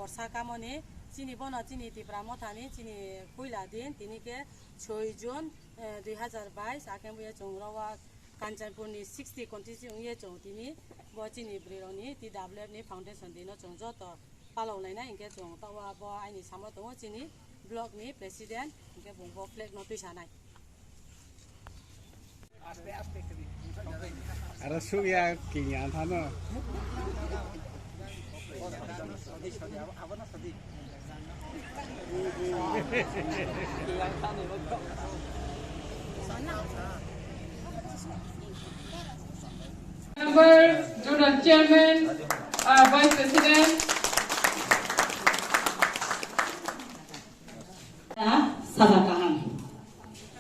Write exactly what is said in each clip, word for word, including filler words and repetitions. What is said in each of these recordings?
Sakamoni chini bono chini Tipra Mothani chini puila din tini khe soi June, eh, dui hazar bais, akhe buya chwng rowa Kanchanpurni sixty constituency wngye chwng tini bo chini bwrwirokni T W F ni foundation dino chwng joto palok lainai, hinkhe chwng tawa bo aini samo tongo chini block ni president, hinkhe bung bo flag no twisanai. Aro sugya kingya thano. Member, Zonal Chairman, uh, Vice President. Saja kaham.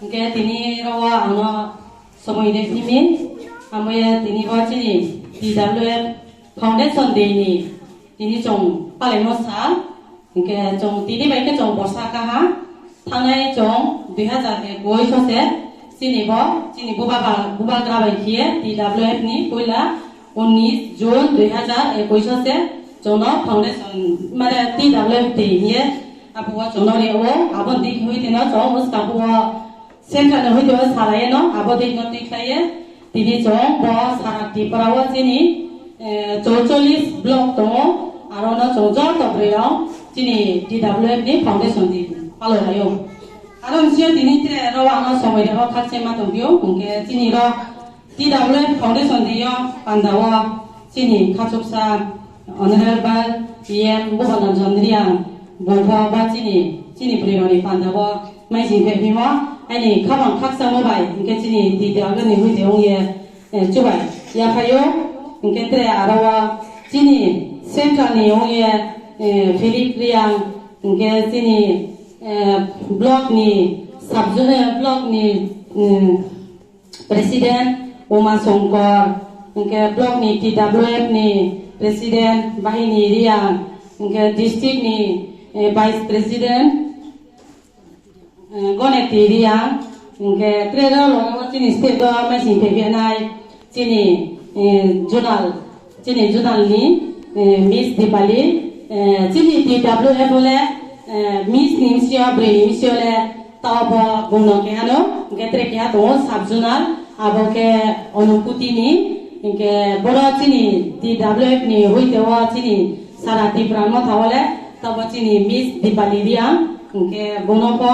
Hingke tini rogo ano somoi de phimi, amboya tini bo chini T W F Foundation Day ni tini chong palaimo sa, hingke chong tini bai ke chong borsa kaha, thanai chong dui hazar ekush se chini bo, chini bubagra, bubagra bai khiye T W F ni puila unis June dui hazar ekush se chongno foundation, mane T W F Day hiye abo o chongno rio, abo dik hui tino chong uska bo central ni hui tino salaye no, abo dik no tik khlaiye. Tini chong bo sara Tripura o chini, eh, chorchollis block tongo, aro no chong joto bwrwi rok chini T W F ni foundation day palai laio. Aro sio tini tre ro ano somoi rok khakchangma tongphio, hingke chini ro T W F Foundation Day o panda o chini khachuksa Honorable P M Bhuban Ranjan Reang bungpho ba chini, chini bwrwi rokni panda o maising phimo, aini khamang khakchangma bai hingke chini T W F ni hui de ongye, eh, chubai yaphaio, hingke tre aro o chini central ni ongye, eh, Philip Reang, hingke chini, eh, block ni sub, eh, block ni, eh, President Uma Songkor, hingke block ni T W F ni President Bahini Reang, hingke district ni, eh, Vice President, eh, Gonekti Reang, hingke tre rok loge o chini state o maising phaiphai nai chini, eh, zonal Chini zonal ni, eh, Miss Dipali, eh, chini T W F o le, eh, Miss ni bisi o, bwrwi ni bisi o le, tao bo bung no keha no, hingke tre keha tongo sub zonal, abo khe Onukuti ni, hingke boro chini T W F ni hui te o chini sara Tipra Motha o le, tabo chini Miss Dipali Reang, hingke bono pho,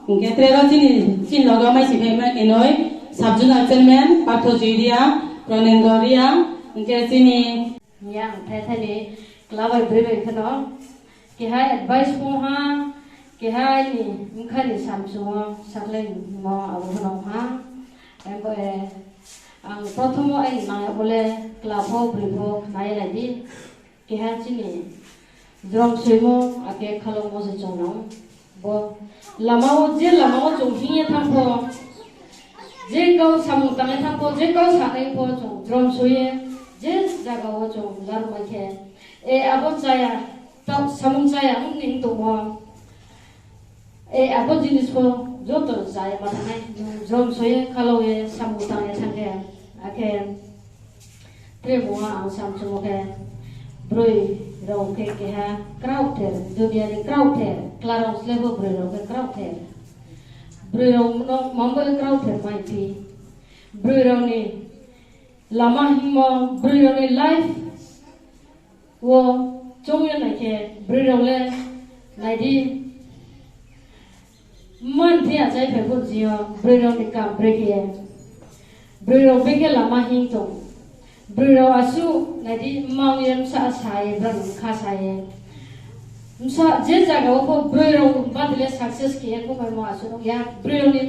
hingke tre ro chini, chini loge o maising phai ma kenoi, sub zonal chairman Partho Joy Reang, Pranendra Reang, hingke chini Yang thai thani kla bai bwrwi bai phano keha advice pung ha, keha ni wngkha ni samsung o saklai mo abo phano ha. Abo, eh, ang prothomo ai nang bole kla pho bwrwi pho nai lai di. Keha chini jrom swimo ake khalok mo se chongnang. Bo lama o, je lama o chwng hingye thang pho, je kau samung tangye thang pho, je kau sanai pho chwng jrom soye, je jaga o chwng lar mai khe, e abo chaya, ta-, samung chaya wng ning tongo. E abo jinis pho joto chaya ma thangnai, jrom soye, khalok ye, samung tangye thang khe, akhe Tre bo ang samsung khe bwrwi rok khe keha krauk ther, duniya ni krauk ther, klarok slebo bwrwi rok khe krauk ther. Bwrwi rok no mambo krauk ther mai phi. Bwrwi rok ni lama himo, bwrwi rok ni life o chongya nai khe bwrwi rok le nai di. Man thwi achai phai phuru jio, bwrwi rok ni kam bwrwi khe, bwrwi rok bwkhe lama hing tong. Bwrwi rok asu naidi mma ongya bwsa saye, bwrwi rok kha saye. Bwsa je jaga o kho bwrwi rok badile success khe kho bai mo asu nung ya, bwrwi rok ni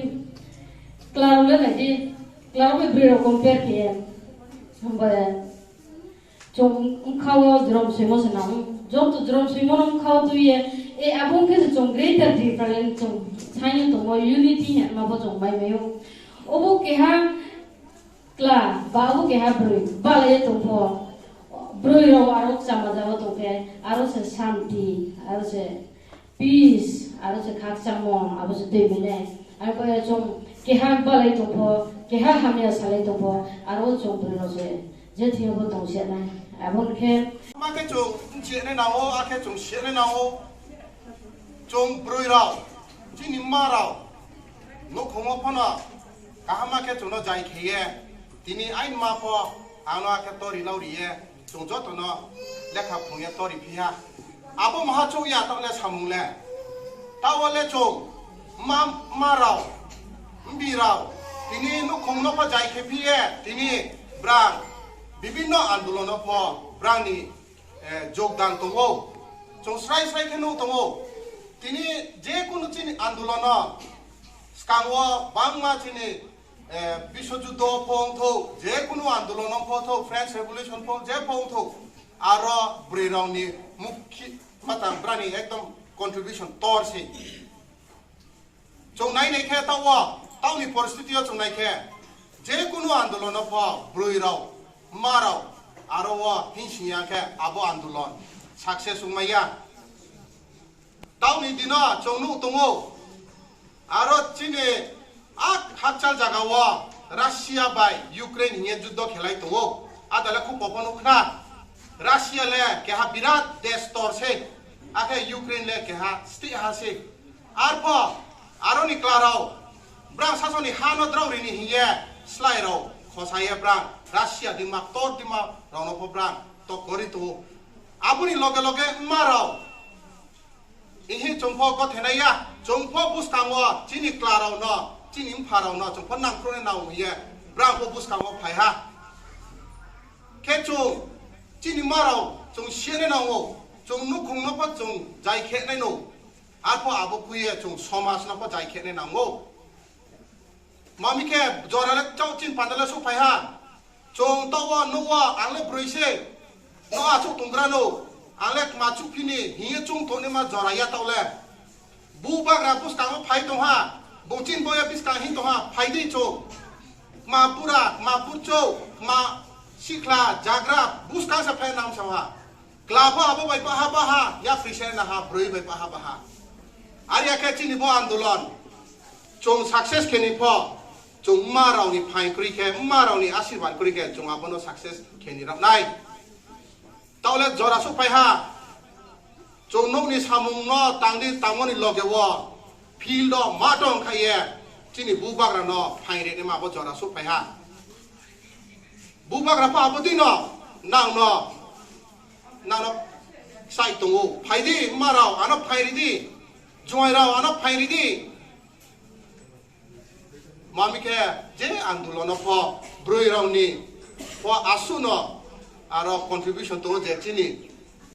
kla rok le naidi, kla rok bai bwrwi rok compare khe. Hambai. Chwng wngkha o jrom swimo se nang. Joto jrom swimo no wngkha o twi ye. E abo wngkhe se chwng greater Tipraland chwng saino tongo, unity hinma bo chwng mai maio. Obo keha kla ba obo keha bwrwi balai tongpho. Bwrwi rok aro chama jagao tongkhe aro se shanti, aro se peace, aro se khakchangmo, abo se twi mene. Aro khe chwng keha balai tongpho, keha hamya salai tongpho, aro chwng bwrwi rok se je thwiyo bo tong se nai. Aboni khe ma khe chwng chenai nango, a khe chwng chenai nango. Chwng bwrwi rok, chini ma rok, nukhungo phano kaham ma khe chwngno jai kheye, tini ain ma pho ano a khe tori nau riye, chwng jotono lekha phungye tori phiya. Abo maha chuk ya tokle samung le. Tao le chwng ma, ma rok, mbi rok, tini nukhung no pho jai khe phiye, tini brang bibinno andolono pho brangni, eh, jogdan tongo. Chwng srai srai khe nuk tongo. Tini je kunu chini andolono skango bangma chini, eh, biswajuddo pho wngthok, je kunu andolono pho thok, French Revolution pho je pho wngthok, aro bwrwi rokni mukhi matang brani ekdom contribution tor se. Chwng nai nai khe tao, taoni poristiti o chwng nai khe, je kunu andolono pho bwrwi rok, ma rok, aro o hingsing ya khe abo andolon success wngmaya. Taoni dino chwng nuk tongo, aro chini a hakchal jaga o Russia bai Ukraine hiye juddo khelai tongo. Adale khub pophano khna. Russia le keha birat desh tor se, akhe Ukraine le keha state ha se. Arpho aroni klarao brang sasoni hano drao rini hiye slai rao khosaye brang Russia dima tor dima rokno pho brang tok kori tongo. Aboni loge loge ma rao ihi chwngpho gothenai ya, chwngpho bwskango chini klarao no, chini mpharao no chwngpho nangkhroni nang hiye brang pho bwskango phai ha. Khe chwng chini ma rao chwng sene nango, chwng nukhung no pho chwng jai khe nai no. Arpho abo kuye chwng somaj no pho jai khe nai nango. Mami khe jora le chau chin panda le suphai ha. Chwng tao nugo ang le bwrwi se. No achuk tonggra no. Ang le kma chuk phini hiye chwng thoni ma jora ya tao le. Bu bagra bwskango phai tong ha. Bo chin boya bwskang hin tong ha. Phai di chwng. Kma bura, kma burcho, kma sikla, jagra, bwskang se phai nam sa ha. Kla pho abo bai paha baha, ya phisa na ha, bwrwi bai paha baha. Ari ya khe chini bo andolon. Chwng success khe ni pho, chwng ma rao ni phain kwrwi khe, ma rao ni asirwad kwrwi khe, chwng abono success khe ni rok nai. Tao le jora suphai ha. Chwng nokni samung no tangdi tangmani loge o field o ma tong kha ye chini bubagra no phain reni ma bo jora suphai ha. Bubagra pha abo dino nang no, nang no sai tongo. Phai di ma rao ano phai ri di. Juai rao ano phai ri di. Mami khe je andolono pho bwrwi rokni pho asuno aro contribution tongo je chini